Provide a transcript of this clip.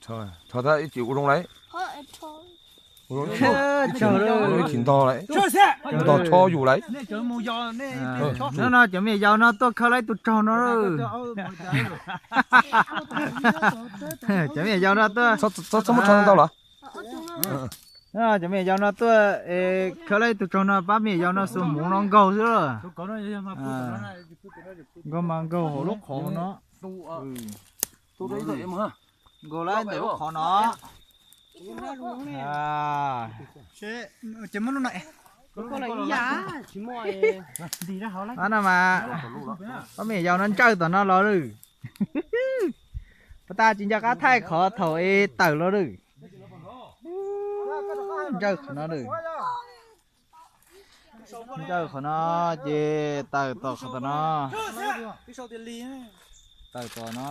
Tso tag ib chim ua zoo lawm. Ua zoo ib chim ntog lawm. Ntog tso yus lawm. No no cov me nyuam yaus no tuaj khawb lawv tus tsaug no. Cov me nyuam yaus no tuaj. Txhob muab tso ntau los. Cov me nyuam yaus no tuaj khawb lawv tus tsaug no, pab me nyuam yaus no xuas hmoov no nkaug xwb. Nkaug mas nkaug hauv lub qhov no. Nkaug lawm ntawm lub qhov no. No mas pab me nyuam yaus no ntsawj tom no los lawm. Pas tas tsis nco qab thaij qhov thaum es tawm los lawm. Ntsawj qhov no lawm. Ntsawj qhov no ces tawm tom qhov tom no. Tawm tom no.